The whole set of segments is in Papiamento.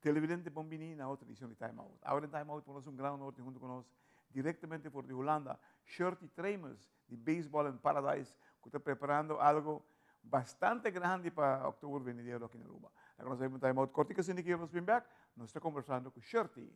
Televidente bon bini na otro edicion di Time Out. Awe den Time Out por nos un gran honor tin hunto cu nos directamente for di Hulanda, Shirty Tremus di Baseball in Paradise cu ta preparando algo bastante grandi pa october venidero aki na Aruba. Laga nos bay un Time Out cortico asina ki nos bin bek, nos ta conversando cu Shirty.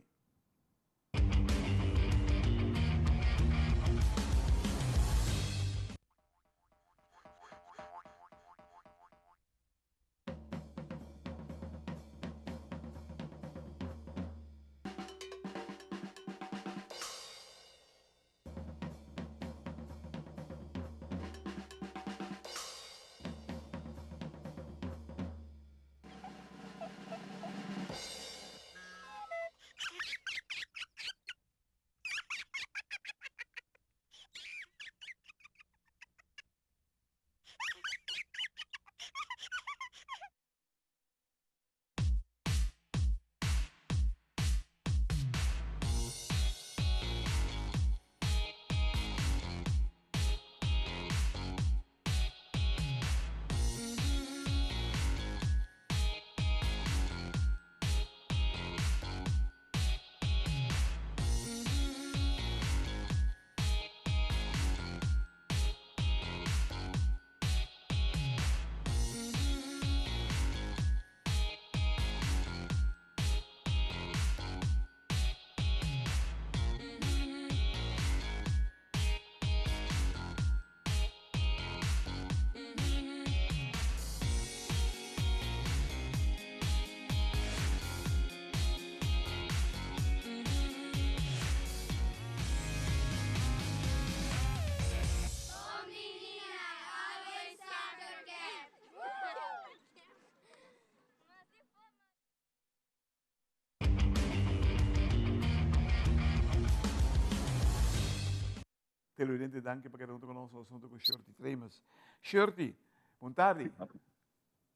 Televidente danki pa keda hunto ku nos nos hunto ku Shirty Tremus. Shirty, bon tardi.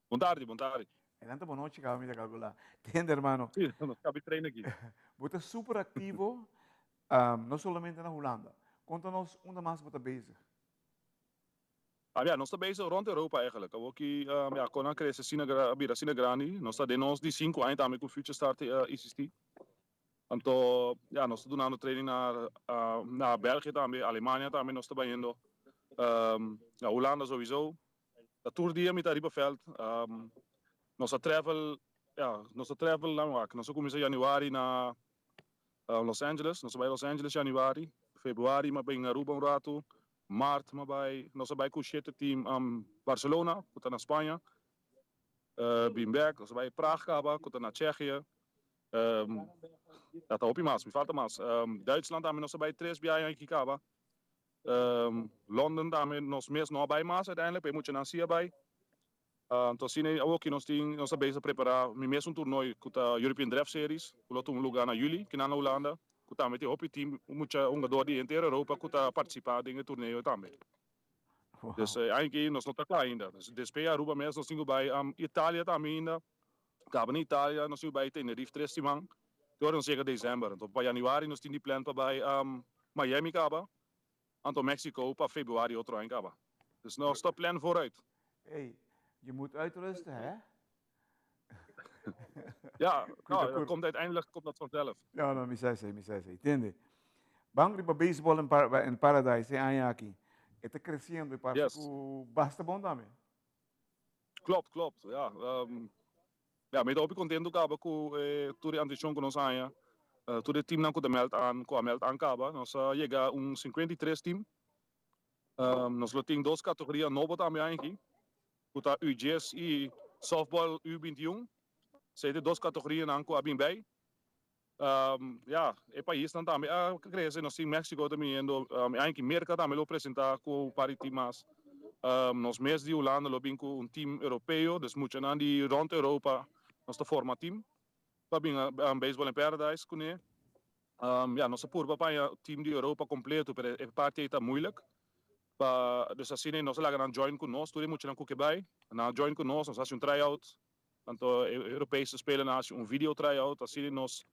Bon tardi, bon tardi. E nan ta bon nochi kaba mi ta kalkulá. Tende hermano. Sí, nos kabi train aki. Bo ta super aktivo, no solamente na Hulanda. Konta nos unda mas bo ta bezig. Ah ya, nos ta bezig rond Europa eigenlijk. Awor ki ya kon a krese asina a bira asina grandi. Nos ta den nos di sinku aña tambe ku Future Start a existi. Anto ya nos ta dunando training na na België tambe, Alemania tambe nos ta bayendo, na Hulanda sowiso. Ta tur dia mi ta riba veld. Nos a travel ya nos a travel nan wak nos a kuminsa januari na Los Angeles, nos a bai Los Angeles januari, februari mi a bin Aruba un ratu, mart mi a bai nos a bai ku shete team Barcelona ku ta na Spaña, bin bek nos a bai Praag kaba ku ta na Tsjechië. Ya ta hopi mas, mi falta mas. Duitsland tambe nos a bai tres biaha aki kaba. London tambe nos mes no a bai mas uiteindelijk, pero e muchanan si a bai. Anto asina awoki nos tin, nos ta bezig prepara mi mes un toernooi ku ta European Draft Series ku lo tuma luga na juli kinan na Hulanda ku tambe tin hopi team mucha hungador di henter Europa ku ta partisipa den e torneo tambe. Dus e aña aki nos no ta kla ainda. Despues Aruba mes nos tin ku bai Italia tambe ainda. Caba na Italia, nos tin bai Tenerife tres siman, te ora nos yega december. Anto pa januari nos tin di plan pa bai Miami caba, anto Mexico pa februari otro aña caba. Dus nos ta plan vooruit. Ey, je moet uitrusten hè? Ja, no, dat komt uiteindelijk komt dat vanzelf. Ja, no, mi sa esey, mi sa esey. Tende, ban riba baseball in, par in Paradise e aña aki. E ta creciendo y parse cu basta bon tambe. Klopt, klopt. Ja, ja, mi ta hopi contento caba cu e tur e antencion cu nos a haña. Tur e teamnan cu ta meld aan, cu a meld aan caba. Nos a yega un 53 team. Nos lo tin dos categoria nobo tambe aña aki, cu ta U10 y softball U21. Esey ta e dos categorianan cu a bin bay. Ya, e paisnan tambe a crece. Nos tin Mexico ta biniendo. E aña aki Merca tambe lo presenta cu un par di team mas. Nos mes di Hulanda lo bin cu un team Europeo. Dus muchanan di rond Europa nos ta forma team pa bin Baseball in Paradise cune. Ya, nos a purba pa haña team di Europa completo, pero e parti ey ta moeilijk. Pa, dus asina nos a laga nan join cu nos, tur e muchanan cu ke bay, nan a join cu nos, nos a haci un try-out. Anto e Europese spelernan a hasi un video try-out, asina nos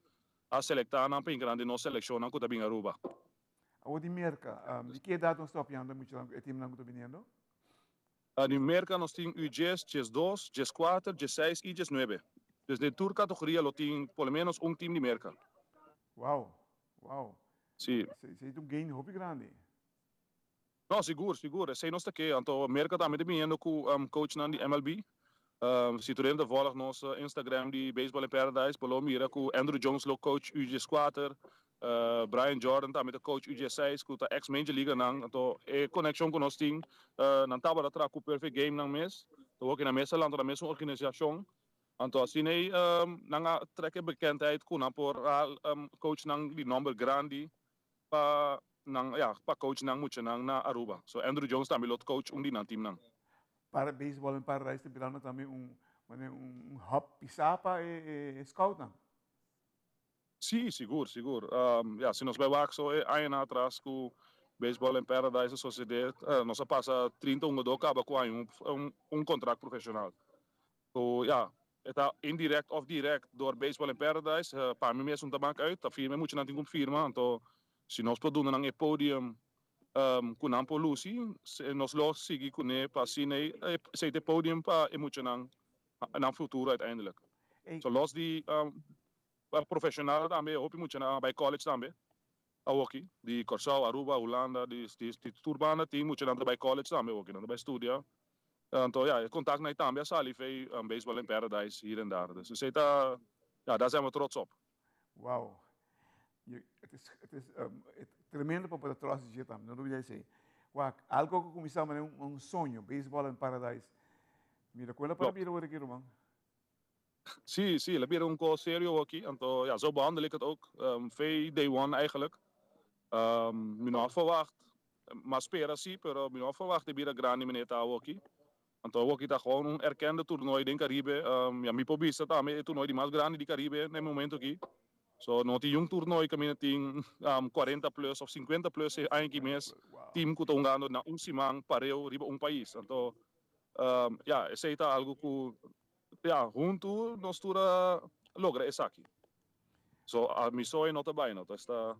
a selektá nan pa hinka den nos selekshonnan ku ta bin Aruba. Awor di Merka, di ki edat nos ta papiando e muchanan, e timnan ku ta biniendo? Di Merka nos tin U djes, djesdos, djeskuater, djesseis i djesnuebe. Dus den tur categoria lo tin por lo menos un team di Merca. Wow, wow. Si. Esey ta un gain hopi grandi. No, sigur, sigur. Esey nos ta ke. Anto Merca tambe ta biniendo cu coachnan di MLB. Si tur hende ta volg nos Instagram di Baseball in Paradise bo lo mira cu Andruw Jones lo coach UG4, Brian Jordan tambe ta coach UG6 cu ta ex Major Leaguernan. Anto e coneccion cu nos tin, nan tabata traha cu Perfect Game nan mes. Ta hoki nan mes a lanta nan mesun organisacion. Anto asina ei nan a trek e bekendheid cu nan por haal coachnan di nomber grandi pa nan, ya, pa coach nan muchanan na Aruba. So Andruw Jones tambe lo coach un di nan teamnan. Para Baseball in Paradise ta birando tambe un manera un hub pisá pa e scoutnan. Sí, sigur, sigur. Ya, si nos bai wak so e añanan atras ku Baseball in Paradise a sosede, nos a pasa 30 hungadó kaba ku haña un un kontrakt profeshonal. So, ya, e ta indirect òf direct dor Baseball in Paradise, pa mi mes un ta mak uit, ta firma e muchanan tin ku firma, anto si nos por duna nan e podium ku nan por lusi, nos lo sigui kuné pa asina esei ta e podium pa e muchanan nan futuro uiteindelijk. So los di profesional tambe hopi muchanan a bai college tambe awoki, di Kòrsou, Aruba, Hulanda, di tur banda tin muchanan ta bai college tambe awoki, nan ta bai studia. Anto ya e kontaktnan ei tambe a sali fei Baseball in Paradise hier en daar. Dus esei ta, ya daar zijn we trots op. Wow. Het is, het is um, het tremendo pa por trots di dje tambe, no dubida esei. Wak, algo ku kuminsá manera un, un soño, Baseball in Paradise. Mira, ku el a para bira ora aki, ruman. Sí, sí, el a bira un kos serio aki. Anto, ja, zo behandel ik het ook. Um, fei day one eigenlijk. Um, mi no a verwacht, m'a spera sí, pero mi no a verwacht e bira grandi manera ta awoki. Anto awoki ta gewoon un erkende toernooi den Caribe. Ja, mi por bisa tambe e toernooi di mas grandi di Caribe na e momento aki. So no tin yun toernooi kaminda tin 40 plus of 50 plus e aña aki mes team ku ta hungando na un siman pareu riba un pais. Anto ja, esei ta algu ku ja, huntu nos tur a logra esaki. So mi so e no ta bai no. Ta esta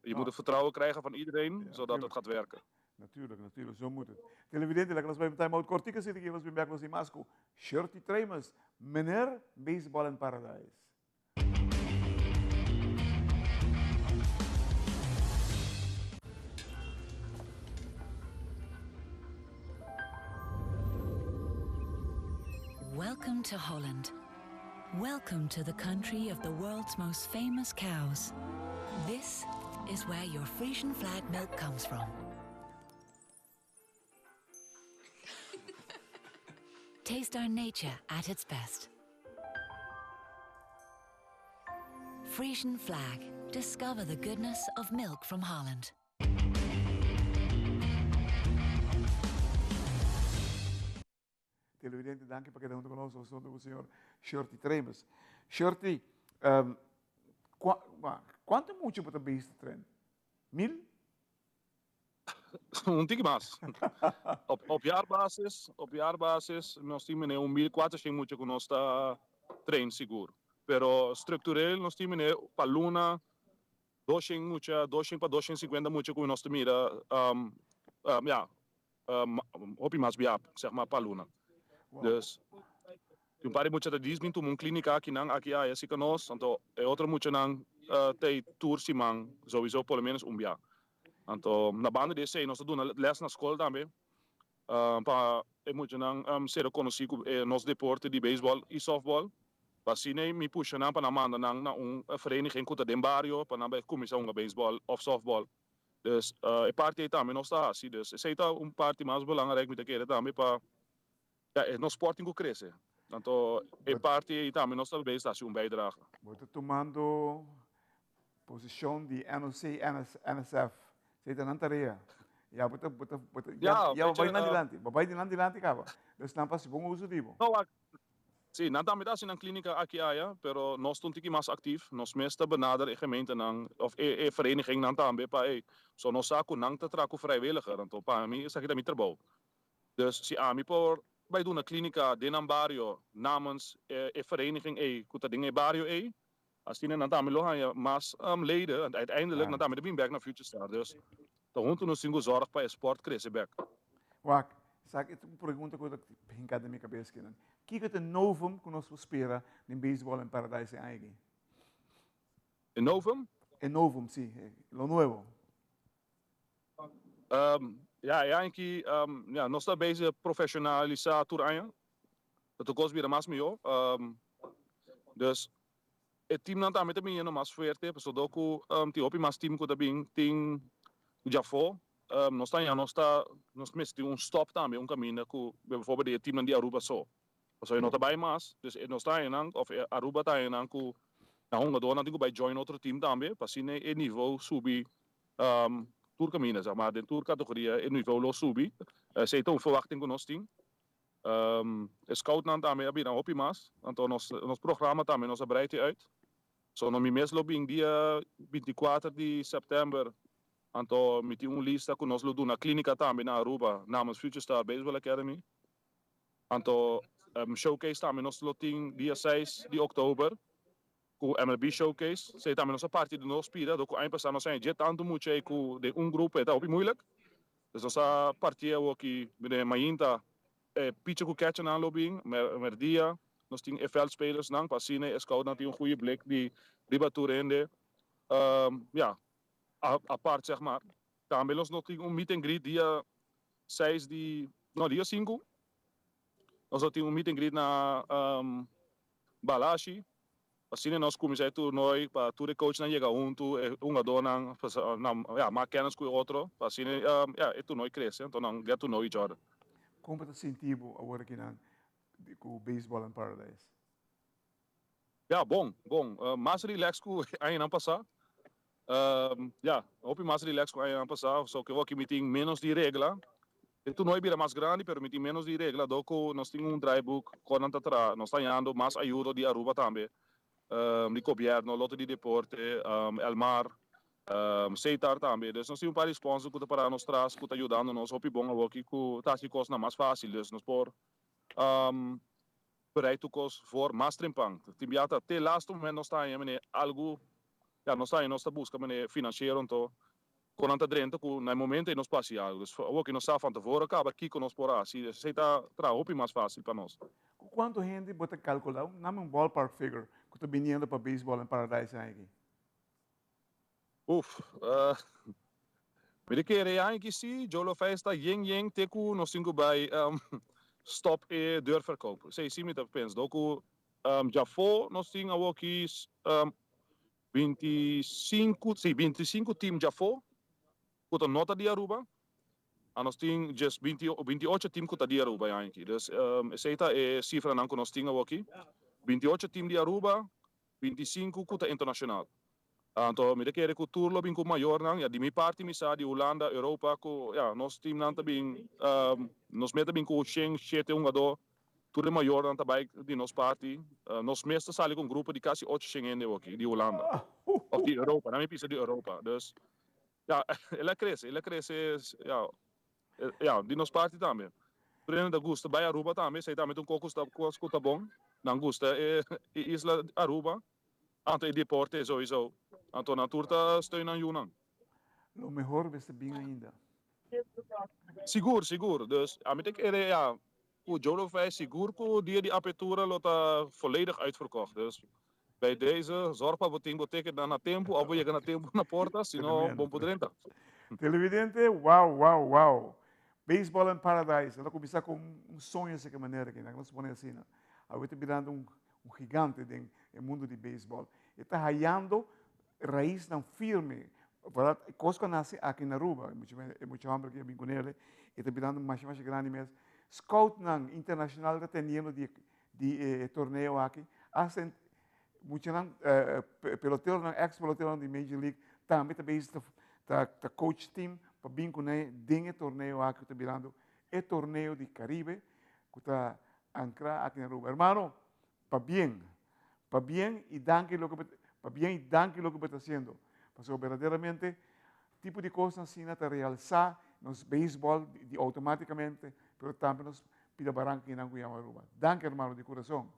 je moet het vertrouwen krijgen van iedereen zodat het gaat werken. Natuurlijk, natuurlijk, zo moet het. Televidente, laat ons bij een time-out kortieke zitten. Hier was bij Merkels in Masco. Shirty Tremus, meneer Baseball in Paradise. Welcome to Holland. Welcome to the country of the world's most famous cows. This is where your Frisian flag milk comes from. Taste our nature at its best. Frisian flag. Discover the goodness of milk from Holland. Televidente, danki pa keda hunto ku nos. Nos hunto ku señor Shirty Tremes. Shirty, um, kwa, kuantu mucha bo ta bezig ta train? Mil? Un tiki mas. Op, op jaarbasis, op jaarbasis nos tin mene un 1400 mucha ku nos ta train sigur. Pero structureel nos tin mene pa luna 200 mucha, 200 pa 250 mucha ku nos ta mira um, um, ja, hopi mas bia, zeg maar, pa luna. Dus, un par di mucha ta dis bin tuma un klínika akinan, aki aya sika nos, anto e otro muchanan ta ei tur siman sowieso por lo menos un bia. Anto na banda di esei nos ta duna les na skol tambe pa e muchanan sera konosí ku nos deporte di beisbòl i sòftbòl. Pa asina ei mi pusha nan pa nan manda nan na un vereniging ku ta den bario pa nan bai kuminsá hunga beisbòl òf sòftbòl. Dus e parti ei tambe nos ta hasi. Dus esei ta un parti mas belangrijk mi ta kere tambe pa ja e nos sport tin ku krese. Anto e parti ei tambe nos ta bezig ta hasi un bijdrage. Bo ta tumando posishon di NOC, NSF. Esei ta nan tarea. Ya bo ta bo ta bo ta ya ya bo bai nan dilanti. Bo bai nan dilanti kaba. Dus nan pa hasi bon uso di bo. No wak Sí, nan tambe ta hasi nan klínika aki aya, pero nos ta un tiki mas aktif. Nos mes ta benader e gemeentenan òf e e verenigingnan tambe pa ey. So nos sa ku nan ta traha ku vrijwilliger, anto pa mi esaki ta mi trabou. Dus si ami por bai duna klínika den nan bario namens e e vereniging ey ku ta den e bario ey, asina nan tambe lo haña mas leden, want uiteindelijk nan tambe ta bin bèk na Future Star. Dus ta huntu nos tin ku zòrg pa e spòrt krese bèk. Wak, Esaki ta un pregunta ku ta hinká den mi kabes kinan. Kiko ta e novum ku nos por spera den Baseball in Paradise e aña aki? E novum? E novum, si. Lo nuevo. Ya, e aña aki, ya, nos ta bezig profesionalisá tur aña. Ta tur kos bira mas mihó. Dus, e teamnan tambe ta biniendo mas fuerte, pasobra dor ku tin hopi mas team ku ta bin, tin djafó. Nos ta haña nos ta, nos mester tin un stop tambe, un kaminda ku, bijvoorbeeld di e teamnan di Aruba so. Pasobra e no ta bai mas, dus e nos ta haña nan, of e Aruba ta haña nan ku nan hungadornan tin ku bai join otro team tambe, pa asina e nivo subi tur kaminda, sa maar den tur kategoria e nivo lo subi. Esei ta un verwachting ku nos tin. E scoutnan tambe a bira hopi mas, anto nos nos programa tambe nos a breid e uit. So no mi mes lo bin dia 24 di sèptèmber, anto mi tin un lista ku nos lo duna klínika tambe na Aruba namens Future Star Baseball Academy. Anto showcase tambe nos lo tin dia 6 di òktober ku MLB Showcase. Esei tambe nos a parti di nos pida, dor ku aña pasá nos a haña dje tantu mucha ei ku den un grupo e ta hopi muilik. Dus nos a parti awoki den mainta e pitcher ku catchernan lo bin, merdia nos tin e veldspelersnan pa asina e scoutnan tin un goeie blik di riba tur hende. Ya, apart zeg maar. Tambe nos lo tin un meet and greet dia seis di, no dia sinku. Nos lo tin un meet and greet na Balashi. Asina nos kuminsá e toernooi pa tur e coachnan yega huntu, e hungadónan, nan ya mak kennis ku e otro, pa asina ya e toernooi krese, anto nan get to know each other. Kon bo ta sinti bo awor akinan ku Baseball in Paradise? Ya, bon, bon. Mas relax ku añanan pasá. Ya, hopi mas relax ku añanan pasá. So ke wak mi tin ménos di regla. E toernooi bira mas grandi, pero mi tin ménos di regla dor ku nos tin un draaiboek kon nan ta traha. Nos ta hañando mas ayudo di Aruba tambe, di gobièrnu, Loto di Deporte, Elmar, Setar tambe. Dus nos tin un par di sponsor ku ta pará nos tras, ku ta yudando nos hopi bon awoki ku ta hasi kosnan mas fásil. Dus nos por Bereid tur kos voor mas trempan. Tin bia ta te laatste moment nos ta haña mene algu, ya nos ta haña nos ta buska mene financiero anto kon nan ta drenta ku na e momento ei nos por hasi algu. Dus awoki nos sa van tevoren kaba kiko nos por hasi, esei ta traha hopi mas fácil pa nos. Ku kuantu hende bo ta kalkulá, name un ballpark figure, ku ta biniendo pa Baseball in Paradise aña aki? Uf, mi ta kere e aña aki si, Jolo Feis ta yen yen te ku nos tin ku bai stop e deurverkoop. Esei si mi ta pensa. Dor ku djafó nos tin awoki 25, si, 25 team djafó ku ta nota di Aruba. A nos tin djes 28 team ku ta di Aruba e aña aki. Dus esei ta e sifranan ku nos tin awoki. 28 team di Aruba, 25 ku ta internashonal. Anto mi ta kere ku tur lo bin ku mayornan. Ya di mi parti mi sa di Hulanda, Europa ku ya nos teamnan ta bin nos mes ta bin ku shen shete hungadó. Tur e mayornan ta bai di nos parti. Nos mes ta sali ku un grupo di kasi ocho shen hende awoki di Hulanda òf di Europa. Nan mi bisa di Europa. Dus ya el a krese, el a krese ya ya di nos parti tambe. Tur hende ta gusta bai Aruba tambe. Esei tambe ta un kos ku ta bon. Nan gusta e isla Aruba. Anto e deporte souiso. Anto nan tur ta steun nan yunan. Lo mehor mester bin ainda. Sigur, sigur. Dus ami ta kere ya ku Joe lo fai sigur ku dia di apertura lo ta volledig uitverkocht. Dus bij deze zorg pa bo tin bo ticketnan na tempu of bo yega na tempu na porta, sino bon por drenta. Televidente, wow, wow, wow. Baseball in Paradise, el a kuminsá ku un soño esaki manera aki, nan nos pone asina. Awe ta birando un un gigante den e mundo di beisbòl. E ta hayando raisnan firme. Vooral e kos ku a nase aki na Aruba, e mucha hòmber ku a bin kuné, e ta birando masha masha grandi mes. Scoutnan internashonal ta teniendo di di e torneo aki. Asta muchanan peloteronan, ex peloteronan di Major League tambe ta bezig ta ta coach team pa bin kuné den e torneo aki ku ta birando e torneo di Caribe ku ta Ancra aki na Aruba. Hermano, pabien. Pabien y danki loke bo, pabien y danki loke bo ta haciendo. Pasobra berdaderamente tipo di cosnan asina ta realsa nos baseball di automaticamente, pero tambe nos pida baranca kinan cu yama Aruba. Danki hermano di curason.